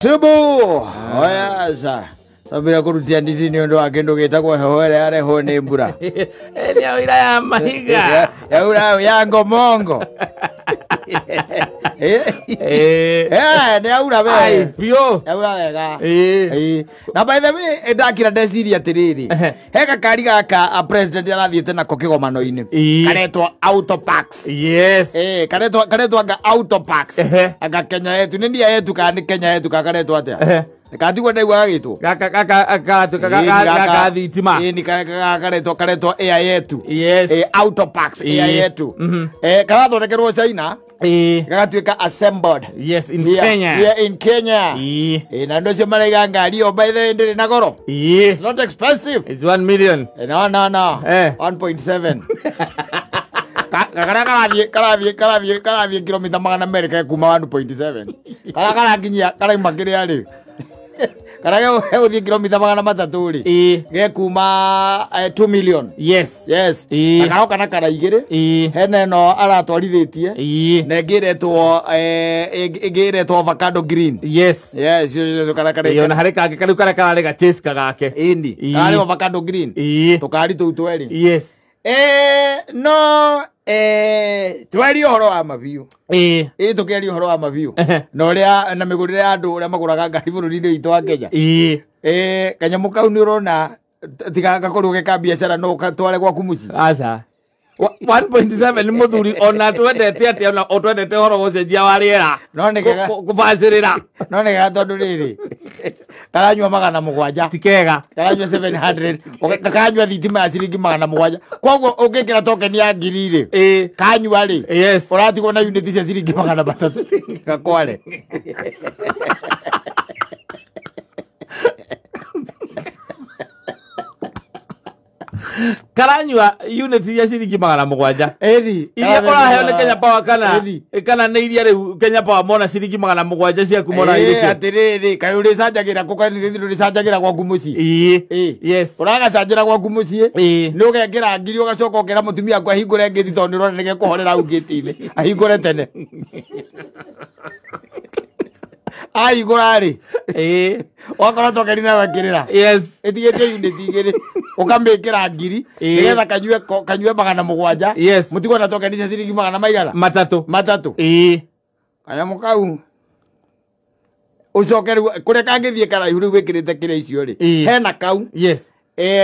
Tubu oyaca tambira kũrutia ndithi nĩ ũndũ wa kĩndũ gĩtagwo heho ĩrĩa yarehwo nĩ mbura. Nĩ yaura ya mahiga. Yaura ya ngomongo. Nĩ yaura we. Biũ. Yaura wega. Na by the way ndakira ndeciria atĩrĩrĩ, he gakari gaka a president arathiĩte nako kĩgomano-inĩ karetwo Autopax. Yes. Karetwo anga Autopax. Anga Kenya yetu nĩ ndia yetu kana nĩ Kenya yetu kakaretwo atĩa? Katigwo ndaigua gagĩtwo gaka gaka thitima. Ĩni karetwo Air yetu. Yes. Autopax Air yetu. Karathondekerwo China. Gagatuĩka assembled. Yes, in Kenya. Here in Kenya. Na andũ acio maraiga ngari ĩyo by the way ndĩrĩ na goro. It's not expensive. It's 1 million. No, no, no. 1.7. Karĩa karathiĩ kilomita 200 ke kuma 1.7. Karĩa karakinyia karauma kĩrĩa rĩ. Karĩa gegũthiĩ kilomita 300 rĩ. Ge kuma 2 million. Yes. Yes. Na karoka na kara igĩrĩ. Hena ĩno aratwarithĩtie. Na ĩngĩ ĩretwo ĩngĩ ĩretwo avocado green. Yes. Yes, Ĩyo na harĩ kangĩ karĩu karĩa kararĩ ga chase gake. Ĩni. Kararĩ avocado green. Tũkari tũu twerĩ. Yes. No twaria ũhoro wa mabiũ. Tũkĩaria ũhoro wa mabiũ. Na ũrĩa na mĩgũrĩre ya andũ ũrĩa magũraga ngari bũrũri-inĩ witũ wa Kenya. Kanyamũ kau nĩ ũrona tiga gakorwo ge ka biacara no ũgatware gwaku mũciĩ. Aca. 1.7 nĩ mũthuri ona twendete atĩa ona twendete ũhoro wa ũcenjia wa rĩera. No nĩ kega. Kũbacĩrĩra. No nĩ kega tondũ rĩrĩ karanyua 700. Ti kega. Karanyua 700. Karanyua thitima ya ciringi 700. Koguo ũngĩkĩra token ya ngiri rĩ. Kanyua rĩ. Yes. Ũratigwo na unit cia ciringi 300. Gakware. Karanyua unit ya ciringi 700. Ĩni. Iria ũraheo nĩ Kenya Power kana kana nĩ iria rĩu Kenya Power mona ciringi 700 ciaku mona irĩkĩ. Atĩrĩrĩ kaĩ ũrĩcanjagĩra kũ kaĩ ndũrĩcanjagĩra gwaku mũciĩ. Yes. Ũragacanjĩra gwaku mũciĩ. Nĩ ũgekĩra ngiri ũgacoka ũkera mũtumia waku ahingũre ngĩti tondũ nĩ ũrona nĩgekũhorera hau ngĩti-inĩ. Ahingũre tene. Ahingũra rĩ. Wakorwo tokeni nawe ĩkĩrĩra. Yes. Ĩtigĩtie unit igĩrĩ. Ũkamĩkĩra ngiri nĩgetha kanyue 700. Yes. Mũtigwo na tokeni cia ciringi magana maigana? 3. 3. Kanyamũ kau ũcoke rĩu kũrĩa kangĩthiĩ karaihu rĩu wĩkĩrĩte kĩrĩa icio rĩ. Hena kau. Yes.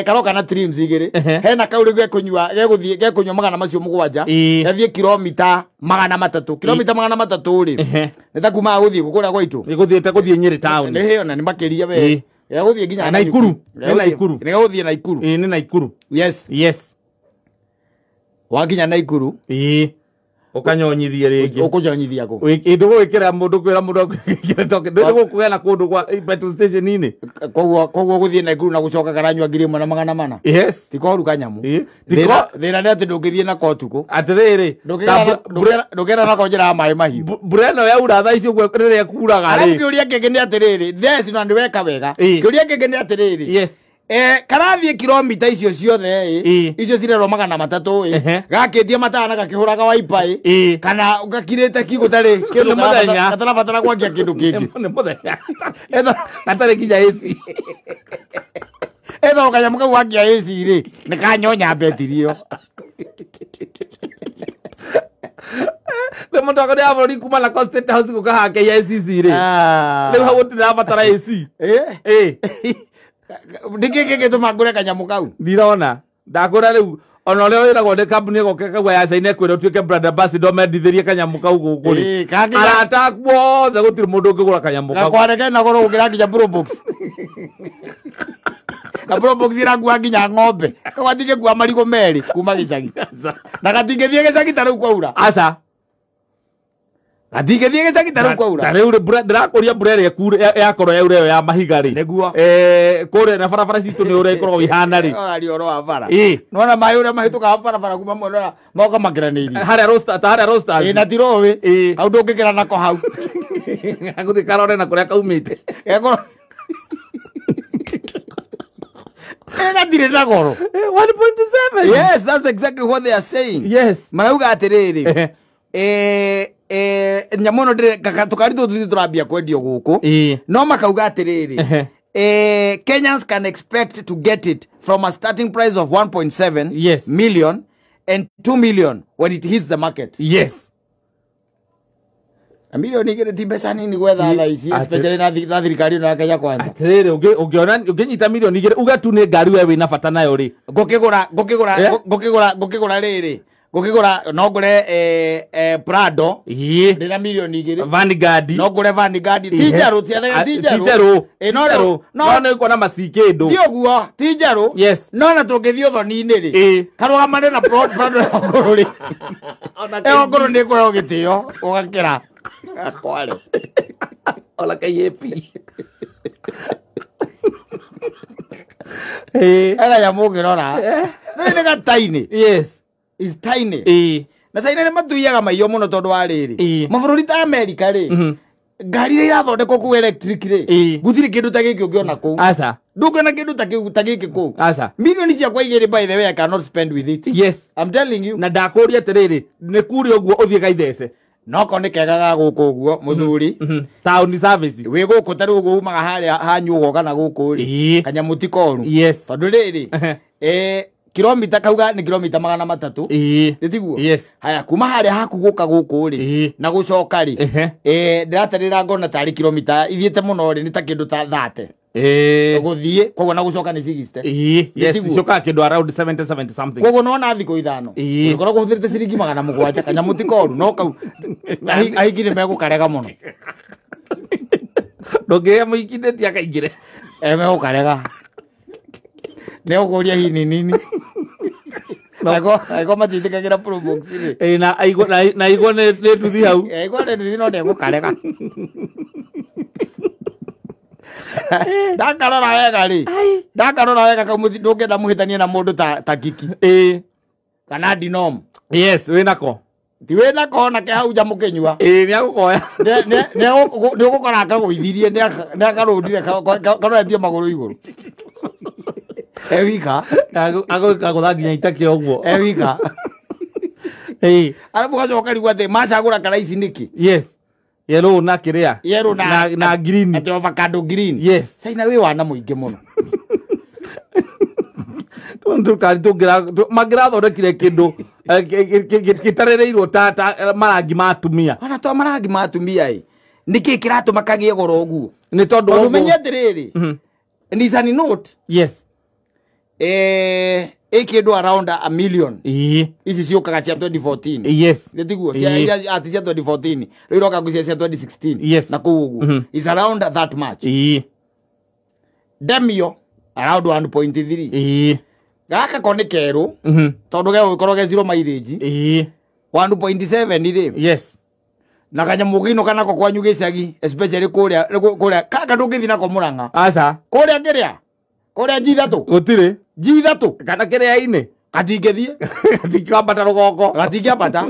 Karoka na trims igĩrĩ. Hena kau rĩu gekũnyua gegũthiĩ gekũnyua 700. Gathiĩ kilomita 300. Kilomita 300 rĩ. Nĩ ta kuma gũthiĩ kũrĩa gwaitũ. Nĩ gũthiĩte gũthiĩ Nyĩrĩ town. Nĩ hĩyo na nĩ makĩria we. Gegũthiĩ nginya Naikuru. Nĩ Naikuru. Nĩ gegũthiĩ Naikuru. Nĩ Naikuru. Yes. Yes. Wakinya Naikuru. Ũkanyonyithia rĩngĩ. Ũkũnyonyithia kũ? Ndũgũgĩkĩra mũndũ kwĩra mũndũ agwĩkĩre token. Ndũgũkũgĩa na kũndũ kwa petrol station-inĩ. Koguo gũthiĩ Naikuru na gũcoka karanyua 1400. Yes. Ti koru kanyamũ. Thĩna nĩ atĩ ndũngĩthiĩ nako ũtukũ. Atĩrĩrĩ, Ndũngĩra nako njĩra ya maĩ mahiũ. Mbura ĩno yaura thaa ici ũguo rĩrĩa kuraga rĩ. Arabu kĩũria kĩngĩ nĩ atĩrĩrĩ, thaa na nĩ weka wega. Kĩũria kĩngĩ nĩ atĩrĩrĩ. Yes. Karathiĩ kilomita icio ciothe icio cirerwo 300 gakĩtie matana na gakĩhũraga waipa kana gakirĩte ki gũtarĩ kĩndũ gatarabatara gwakia kĩndũ kĩngĩ. Nĩ mũthenya. Gatarĩ nginya AC. Etha kanyamũ kau wakia AC rĩ nĩ kanyonya betiri ĩyo. Nĩ mũtongoria wa bũrũri kuma na State House gũka hake ya ACC rĩ. Rĩu hau gũtirabatara AC. Nĩkĩ gĩgĩtũma ngũre kanyamũ kau? Ndirona. Ndakũra rĩu ona ũrĩa wĩragwo nĩ kambuni ĩgoka ĩkauga ya China ĩkwĩra ũtuĩke brand ambassador mendithĩrie kanyamũ kau gũkũ rĩ. Arata aku othe gũtirĩ mũndũ ũngĩgũra kanyamũ kau. Gakware kena goro gũkĩra nginya Probox. Na Probox ĩrakua nginya ng'ombe. Kau gatingĩkua marigũ merĩ kuma gĩcagi. Na gatingĩthiĩ gĩcagi ta rĩu kwaura. Aca. Gatingĩthiĩ gĩcagi ta rĩu kwaura. Ta rĩu ndĩrakũria mbura ĩrĩa yakorwo yaura ĩyo ya mahiga rĩ. Nĩguo. Kũrĩa na barabara citũ nĩ ũrĩa ikoragwo ihana rĩ. Ũraria ũhoro wa bara. Nĩwona maĩ ũrĩa mahĩtũkaga barabara kuma mwena moka makĩranĩirie. Harĩa Rosta, ta harĩa Rosta. Na ti rũĩ. Kau ndũngĩkĩra nako hau. Gagũthiĩ karore na kũrĩa kaumĩte. Gekorwo gatirĩ na goro. 1.7. Yes, that's exactly what they are saying. Yes. Marauga atĩrĩrĩ. Nyamũ ĩno tũkari tũtũ tũrambia kwendio gũkũ no makauga atĩrĩrĩ Kenyans can expect to get it from a starting price of 1.7 yes. million and 2 million when it hits the market. Yes. A milioni igĩrĩ ti mbeca nini gwetha thaa ici, especially na thirikari ĩno ya Kenya Kwanza. Atĩrĩrĩ, ũngĩona ũngĩnyita milioni igĩrĩ uge tu nĩ ngari we wĩna bata nayo rĩ. Ngũkĩgũra rĩrĩ. Ngũkĩgũra no ngũre Prado. Ndĩna milioni igĩrĩ. Vanguard. No ngũre Vanguard. Ti njerũ, ti njerũ. No nĩ kuona macikĩndũ. Ti ũguo, ti njerũ. Yes. No na tũngĩthiĩ ũthoni-inĩ rĩ. Karũgamane na Prado ya ngũrũ rĩ. Ĩyo ngũrũ nĩ ĩkũheo gĩtĩo ũgakĩra. Kware. Ona KAP. Kanyamũ ũngĩrora. Nĩ gatainĩ. Yes. Is tiny. Na China nĩ matuiaga maiyo mũno tondũ wa rĩrĩ. Mabũrũri ta America rĩ. Ngari iria irathondekwo kũu electric rĩ. Gũtirĩ kĩndũ ta gĩkĩ ũngĩona kũu. Aca. Ndũngĩona kĩndũ ta gĩkĩ kũu. Aca. Milioni ciakwa igĩrĩ by the way I cannot spend with it. Yes. I'm telling you. Na ndakũria atĩrĩrĩ, nĩ kũrĩa ũguo ũthiĩ gaithece. No ko nĩ kega ga gũkũ ũguo mũthuri. Town service. Wĩ gũkũ ta rĩu ũguo umaga harĩa hanyu ũgoka na gũkũ rĩ. Kanyamũ ti koru. Yes. Tondũ rĩrĩ kilomita kauga ni kilomita 300. Nĩtiguo? Yes. Haya kuma harĩa haku gũka gũkũ rĩ na gũcoka rĩ ndĩratarĩra ngona tarĩ kilomita ithiĩte mũno rĩ nĩ ta kĩndũ ta 30. Gũthiĩ koguo na gũcoka nĩ 60. Yes, icokaga kĩndũ around 70 something. Koguo nĩwona thikũ ithano. Ũkoragwo ũhũthĩrĩte ciringi 700 kanyamũ ti koru no kau aingĩ nĩ megũkarega mũno. Ndũngĩhe mũingĩ nĩ akaingĩre. Megũkarega. Nĩ ũkũria hini nini. Aiko matiĩtĩkagĩra Probox rĩ. Na aigua nĩ nduthi hau. Aigua nĩ nduthi no ndegũkarega. Ndakarora wega rĩ. Ndakarora wega kau ndũngĩenda mũhĩtanie na mũndũ ta Kiki. Kana Dinom. Yes, wĩnako. Ti wĩnako nake hau nja mũkĩnyua. Nĩ agũkoya. Nĩ ũgũkora akagũithirie nĩ akarũndire karoretie magũrũ igũrũ. Ewika. Agũgũtha nginya itakĩ ũguo. Ewika. Arabu gacoka rĩu atĩ macagũra kara ici nĩkĩ? Yes. Yellow na kĩrĩa. Yellow na green. Atĩ avocado green. Yes. China wĩ wana mũingĩ mũno. Mangĩrathondekire kĩndũ gĩtarĩrĩirwo ta marangi ma atumia. Ona to marangi ma atumia ĩ. Nĩkĩ kĩratũma kagĩe goro ũguo? Nĩ tondũ ũmenye atĩrĩrĩ. Nissan Note. Yes. Ĩkĩndũ around a million. Ici ciũkaga cia 2014. Yes. Nĩtiguo cia ati cia 2014. Rĩu iroka ngũcia cia 2016. Yes. Na kũu ũguo. Is around that much. Demio around 1.3. Gaka ko nĩ kerũ. Tondũ gegũgĩkorwo ge zero mileage. 1.7 rĩ. Yes. Na kanyamũ gĩinũka nako kwanyu gĩcagi especially kũrĩa kaka ndũngĩthiĩ nako Mũrang'a. Aca. Kũrĩa kĩrĩa? Kũrĩa G3. Gũtirĩ. G3. Kana kĩrĩa-inĩ. Gatingĩthiĩ. Gatingĩambata rũgongo. Gatingĩambata.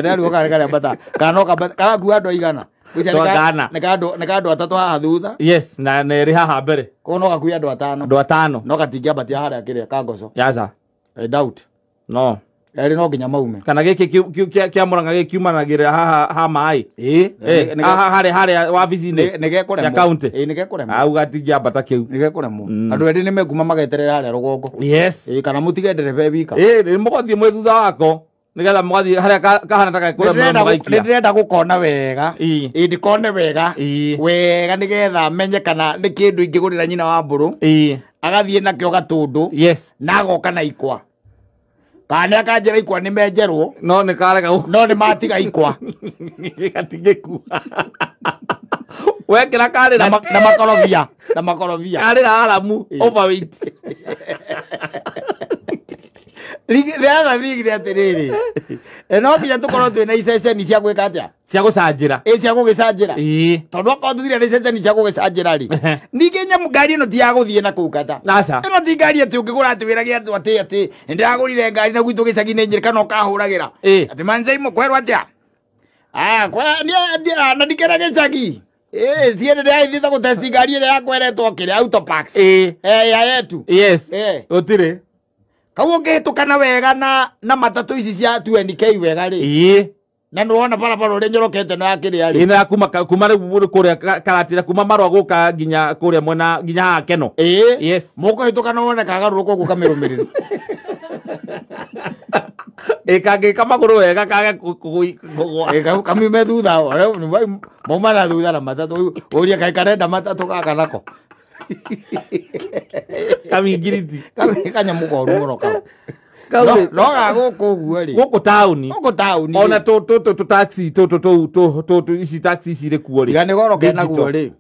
Ndarigwo kana nĩkarĩambata. Kana no kambate. Karakua andũ aigana? Nĩ ka andũ atatũ haha thutha. Yes, na erĩ haha mbere. Koguo no gakue andũ atano. Andũ atano. No gatingĩambatia harĩa kĩrĩa ka Ngoco. Aca. I doubt. No. Erĩ no nginya maume. Kana gĩkĩ kĩa Mũrang'a gĩkiumanagĩrĩra haha ha maĩ. Haha harĩa wabici-inĩ cia county. Nĩgekũremwo. Hau gatingĩambata kĩu. Nĩgekũremwo. Andũ erĩ nĩmekuma mageterera harĩa rũgongo. Yes. Kana mũtige ndereba e wika. Nĩ mũgathiĩ mwĩ thutha wako. Nĩgetha mũgathiĩ harĩa kahana ta gekũremwo mũgaikia. Nĩndĩrenda gũkona wega. Ndikone wega. Wega nĩgetha menye kana nĩ kĩndũ ingĩgũrĩra nyina wa mbũrũ. Agathiĩ nakĩo gatũndũ. Yes. Na agoka na ikwa. Kana akanjĩra ikwa nĩ menjerwo. No nĩ karega. No nĩ matiga ikwa. Gatingĩkua. Wekĩra karĩra na makorobia. Na makorobia. Karĩra aramu overweight. The other thing nĩ atĩrĩrĩ. No nginya tũkorwo twĩna iceceni cia gwĩka atĩa? Cia gũcanjĩra. Cia gũgĩcanjĩra. Tondũ akorwo tũtirĩ na iceceni cia gũgĩcanjĩra rĩ. Ningĩ nyamũ ngari ĩno ti ya gũthiĩ na kũu kata. Aca. Ĩno ti ngari atĩ ũngĩgũra atĩ wĩrage andũ atĩ nĩndĩragũrire ngari na gwitũ gĩcagi-inĩ Nyĩrĩ kana ũkahũragĩra. Atĩ manjai kwerwo atĩa? Na ndikĩra gĩcagi. Ciĩ nĩndĩrathiĩte gũtesti ngari ĩrĩa yakwa ĩretwo kĩrĩa Autopax. Ya yetu. Yes. Gũtirĩ. Kau ũngĩhĩtũkana wega na matatũ ici cia 20K wega rĩ. Na nĩwona barabara ũrĩa nyorokete na yakĩrĩa rĩ. Ĩno ya kuma rĩu kũrĩa Karatira kuma Marwa gũka nginya kũrĩa mwena nginya haha Keno. Ĩĩ. Yes. Mũkũhĩtũka na wone kagarũrũka ũguo kamĩrũmĩrĩru. Ĩkangĩka magũrũ wega kage kũgũa. Kamiume thutha mauma na thutha na matatũ ũrie kaĩ karenda matatũ gaka nako. Kamingiriti. Kanyamũ koru mũno kau. No ga gũkũ ũguo rĩ. Gũkũ taũni. Gũkũ taũni. Ona tũ taxi tũ ici taxi ici irĩ kuo rĩ. Tiga nĩ goro kenaguo rĩ.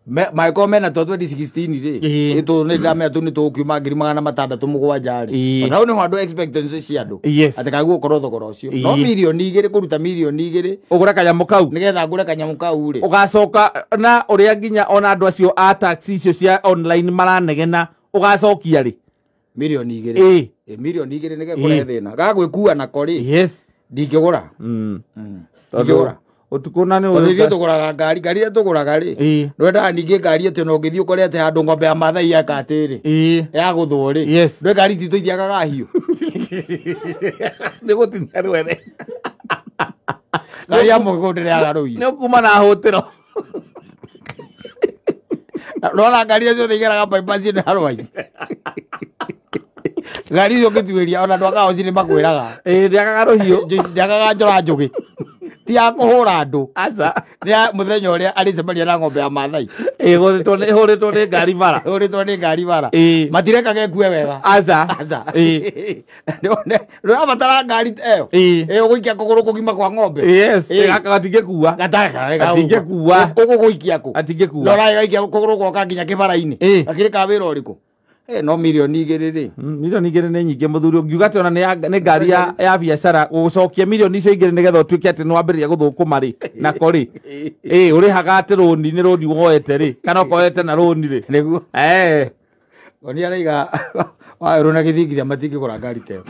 Mangĩkorwo mena twa 2016 rĩ. Ĩtũ nĩ ndĩramenya tũ nĩ tũgũkiuma 607 rĩ. Ona hau nĩho andũ expectancy cia andũ. Atĩ kagũkorwo thogora ũcio. No mirioni igĩrĩ kũruta mirioni igĩrĩ. Ũgũre kanyamũ kau. Nĩgetha ngũre kanyamũ kau rĩ. Ũgacoka na ũrĩa nginya ona andũ acio a taxi icio cia online maranegena ũgacokia rĩ. Mirioni igĩrĩ. Mirioni igĩrĩ nĩ gekũrehe thĩna. Gagwĩkua nako rĩ. Yes. Ndingĩgũra. Ndingĩgũra. Ũtukũ na nĩ ũrĩ. Ithuĩ tũgũraga ngari, ngari iria tũgũraga rĩ. Nĩwendaga ningĩ ngari atĩ ona ũngĩthiĩ ũkore atĩ handũ ng'ombe ya Maathai yeka atĩrĩ. Yagũthwo rĩ. Yes. Ndũĩ ngari citũ ithiagaga hiũ. Nĩ gũtinia rwere. Ngari ya mũgũkũ ndĩrĩaga rũhiũ. Nĩ ũkuma na hũtĩro. Nĩwona ngari iria ciothe igeraga bypass ĩno ya Rwai. Ngari icio ũngĩtuĩria ona andũ a Kahoci nĩ makwĩraga. Ndĩagaga rũhiũ. Ndĩagaga njora njũgĩ. Ti ya kũhũra andũ. Aca. Nĩ ya mũthenya ũrĩa arĩcemania na ng'ombe ya Maathai. Ĩhũrĩtwo nĩ ngari bara. Ĩhũrĩtwo nĩ ngari bara. Matireka gekue wega. Aca. Aca. Ndũrabatara ngari ta ĩyo. Ũgũikia kũgũrũ kũgima kwa ng'ombe. Yes. Gatingĩkua. Gatingĩkua. Ũgũgũikia kũ? Gatingĩkua. Na ũragaikia kũgũrũ gwoka nginya kĩbara-inĩ. Gakĩrĩ ka wĩra ũrĩkũ? No mirioni igĩrĩ rĩ. Mirioni igĩrĩ nĩ nyingĩ mũthuri ũngiuga atĩ ona nĩ ngari ya biacara gũcokia mirioni icio igĩrĩ nĩgetha ũtuĩke atĩ nĩwambĩrĩria gũthũkũma rĩ nako rĩ. Ũrĩhaga atĩ rũni nĩ rũni woete rĩ kana ũkoete na rũni rĩ. Nĩguo. Oni araiga Wawerũ na gĩthingithia matingĩgũra ngari ta ĩyo.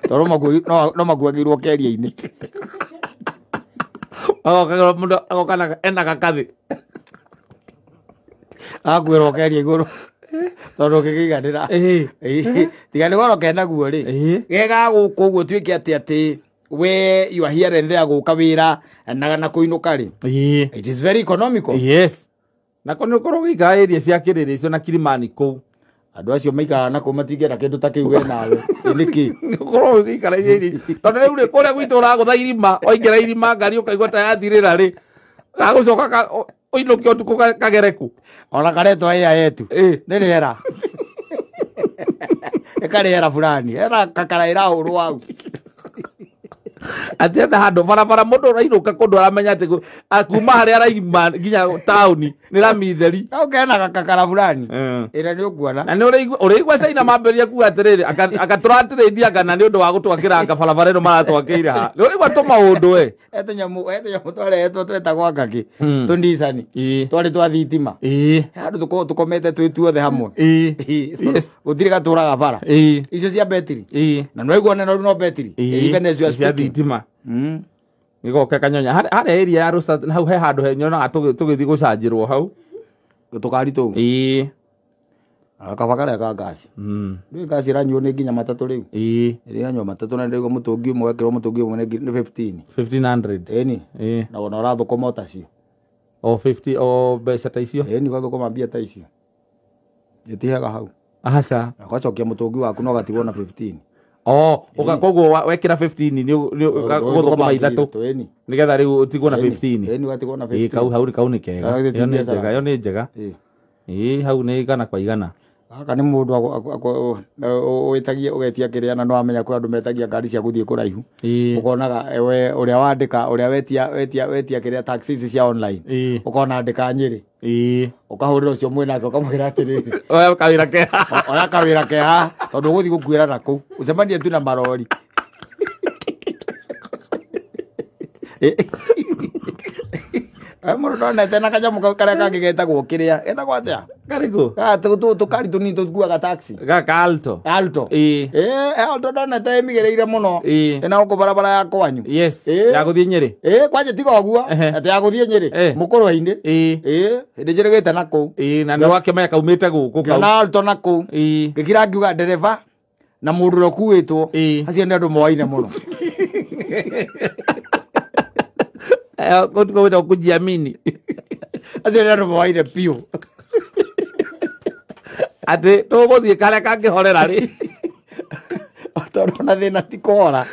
Tondũ no makuagĩirwo keria-inĩ. Agoka mũndũ agoka ena gakathĩ. Agakuĩrwo keria igũrũ. Tondũ ũngĩkĩiganĩra. Tiga nĩ goro kenaguo rĩ. Gega gũkũ ũguo tuĩke atĩ atĩ we you are here and there gũka wĩra na kũinũka rĩ. It is very economical. Yes. Nako nĩ ũkorwo ũgĩikara area cia Kĩrĩrĩ icio na Kilimani kũu. Andũ acio maikaraga nakũu matingĩenda kĩndũ ta kĩu we nawe. Nĩkĩ? Nĩ ũkorwo ũgĩikara area. Tondũ rĩu rĩ kũrĩa gwitũ ũragũtha irima, waingĩra irima ngari ũkaigua ta yathirĩra rĩ. Gagũcoka ũinũke ũtukũ kagere kũ. Ona karetwo ĩa yetu. Nĩ rĩera. Nĩ karĩera fulani. Hena kakara ĩrahũrwo hau. Atĩ enda handũ barabara mũndũ ũrainũka kũndũ aramenya atĩ kuma harĩa araima nginya taũni nĩ rami theri. Kau kena gakakara fulani. Ĩrĩa nĩ ũkuona. Na nĩ ũraigua China mambĩrĩria kuga atĩrĩrĩ agatũratĩrĩria kana nĩ ũndũ wa gũtwakĩra barabara ĩno maratwakĩire haha. Nĩ ũraigua tũmaũndũ we. He tũnyamũ twarehetwo twetagwo ngakĩ tũndicani. Twarĩ twa thitima. Handũ tũkoragwo tũkomete twĩ tuothe hamwe. Gũtirĩ gatũraga bara. Icio cia betiri. Na nĩwaigua ona no betiri. Even as you are speaking. Thitima. Gĩgoka kanyonya harĩa area ya Rosta hau he handũ he nyonaga tũgĩthiĩ gũcanjĩrwo hau. Tũkari tũu. Kaba karĩa ka ngasi. Ndũĩ ngasi ĩranyuo nĩ nginya matatũ rĩu. Ĩranyuo matatũ na ndĩraigua mũtũngi ũmwe wekĩrwo mũtũngi ũmwe nĩ 15. 1500. Ĩni. Na wona ũrathũkũma o tacio. O 50 o mbeca ta icio. Ĩni ũgathũkũma mbia ta icio. Ĩtihaga hau. Aca. Ũgacokia mũtũngi waku na ũgatigwo na 15. Koguo wekĩra 15 nĩ ũgũthũkũma ithatũ nĩgetha rĩu ũtigwo na 15. Ĩni ũgatigwo na 15. Kau hau kau nĩ kega. Ĩyo nĩ njega, ĩyo nĩ njega. Hau nĩ igana kwa igana. Gaka nĩ mũndũ wĩtagia ũgetia kĩrĩa na nĩwamenya kwĩ andũ metagia ngari cia gũthiĩ kũraihu. Ũkonaga we ũrĩa wandĩka ũrĩa wetia kĩrĩa taxi ici cia online. Ũkona andĩka Nyĩrĩ. Ũkahũrĩra ũcio mwĩnake ũkamwĩra atĩrĩrĩ. Oya kawĩra keha. Oya kawĩra keha tondũ ũgũthiĩ gũkuĩra nakũu. Ũcemanie tu na marori. Mũndũ ndonete na kanyamũ kau karĩa kangĩ getagwo kĩrĩa. Getagwo atĩa? Karĩkũ? Tũkari tũnini tũkuaga taxi. Gaka Alto. Alto. Alto ndonete ĩmĩgĩrĩire mũno. Ĩna gũkũ barabara ya kwanyu. Yes. Ya gũthiĩ Nyĩrĩ. Kwanja tiga ũguo. Atĩ ya gũthiĩ Nyĩrĩ. Mũkũrwe-inĩ. Hĩndĩ njĩrĩgĩte na kũu. Na nĩ wakĩmenya kaumĩte gũkũ kau. Ngĩona Alto na kũu. Ngĩkira ngiuga ndereba na mũndũ ũrĩa ũkuĩtwo. Acio nĩ andũ moaine mũno. Kå kujiamini Acio nĩ andũ moaire biũ. Atä tå gå thiä karä a kangä horera rä. Tondũ ona thĩna ti kũhora.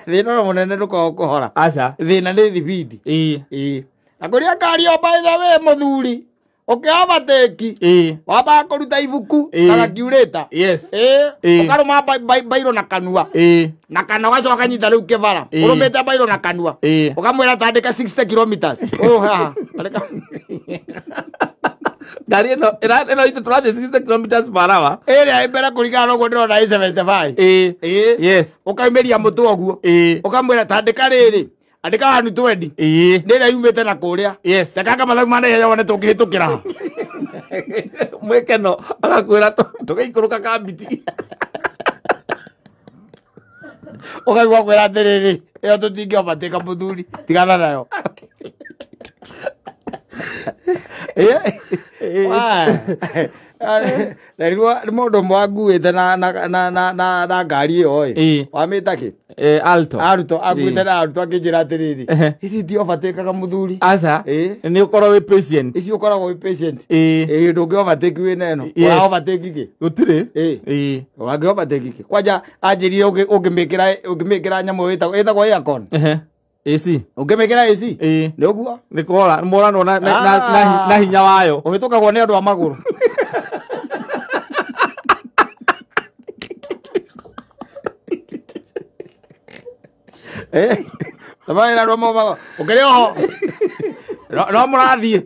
Thĩna ona mũnene ndũkoragwo kũhora. Aca. Thĩna nĩ thibindi. Ĩĩ. Na kũrĩa ngari o by the way mũthuri ũkĩ-overtake wambaga kũruta ibuku na gakiurĩta. Ĩĩ. Ũkarũma bairo na kanua. Na kana ũgacoka ũkanyita rĩu kĩbara. Ũrũmĩte bairo na kanua. Ũkamwĩra tandĩka 60 kilometers. Ũũ haha. Ngari ĩno ĩno itũ tũrathiĩ 60 kilometers per hour. Ĩrĩa ĩ mbere kũringana na ũguo ndĩrona ĩ 75. Yes. Ũkaumĩria mũtwe ũguo. Ũkamwĩra tandĩka rĩrĩ. Andĩka 120. Nĩ ĩrĩa yumĩte na kũrĩa. Yes. Tekanga mathabu ma naihenya wone tũngĩhĩtũkĩra ha. Mwĩkeno agakwĩra tũgĩikũrũka kambiti. Ũkaigua kwĩra atĩrĩrĩ, ĩyo tũtingĩ overtake mũthuri, tigana nayo. Na rĩrĩa nĩ mũndũ ũmwe wanguĩte na ngari ĩyo ĩ. Wamĩta kĩ? Alto. Alto, anguĩte na Alto akĩnjĩra atĩrĩrĩ, ici ti overtake-aga mũthuri. Aca. Nĩ ũkorwo wĩ patient. Ici ũkoragwo wĩ patient. Ĩĩ, ndũngĩ overtake wĩna ĩno. Ũra overtake kĩ? Gũtirĩ. Wangĩ overtake kĩ? Kwanja anjĩrire ũngĩmĩkĩra nyamũ ĩtagwo aircon. AC. Ũngĩmĩkĩra AC? Nĩ ũguo? Nĩ kũhora, nĩ mũranwo na hinya wayo. Ũhĩtũkagwo nĩ andũ a magũrũ. Thamani na andũ a magũrũ. Ũkĩrĩ oho. No mũrathiĩ.